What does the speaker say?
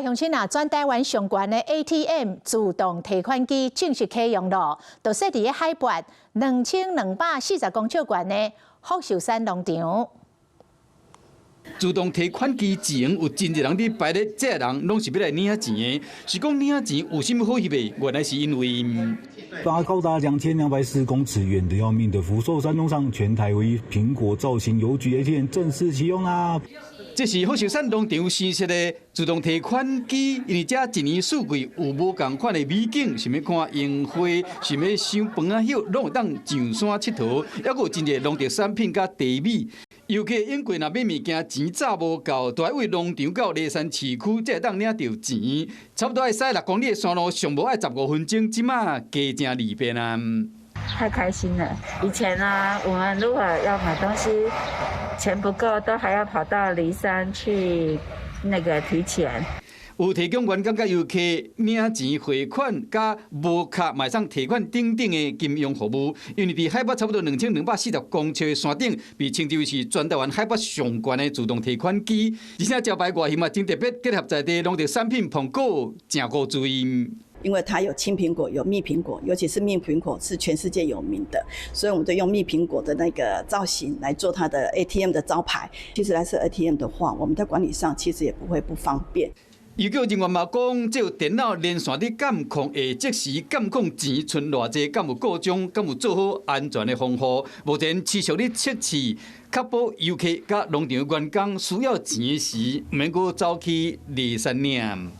鄉親啊，全台灣上懸的 ATM 自動提款機正式啟用咯，就設佇海拔2240公尺懸的福壽山農場。自動提款機自然有真濟人佇排咧，這个人攏是欲來領錢的。是講領錢有啥物好翕的？原來是因為高達2240公尺遠得要命的福壽山農場，全台唯一蘋果造型郵局 ATM 正式啟用啦！這是福壽山農場新設的自動提款機，因為這一年四季有無仝款的美景，想欲看櫻花，想欲賞楓仔葉，攏會當上山𨑨迌，猶閣有真濟農特產品佮茶米。遊客永過若買物件錢早無夠，就愛為農場到梨山市區才會當領著錢，差不多愛駛6公里的山路，上無愛15分鐘，這馬加誠利便啊！太開心了！以前呢，我們如果要買東西，錢不夠，都還要跑到梨山去那個提錢。有提供員工佮遊客領錢匯款、佮無卡嘛會使提款等等的金融服務。因為佇海拔差不多2240公尺的山頂，被稱之為是全台灣海拔上懸的自動提款機。而且招牌外形嘛真特別，結合在地農特產品蘋果，誠古錐。因為它有青蘋果，有蜜蘋果，尤其是蜜蘋果是全世界有名的，所以我們就用蜜蘋果的那個造型來做它的 ATM 的招牌。其實來設 ATM 的話，我們在管理上其實也不會不方便。郵局人員嘛講，這有電腦連線佇監控，會即時監控錢賰偌濟，敢有故障，敢有做好安全的防護。目前持續咧測試，確保遊客佮農場員工需要錢時，毋免閣走去梨山領。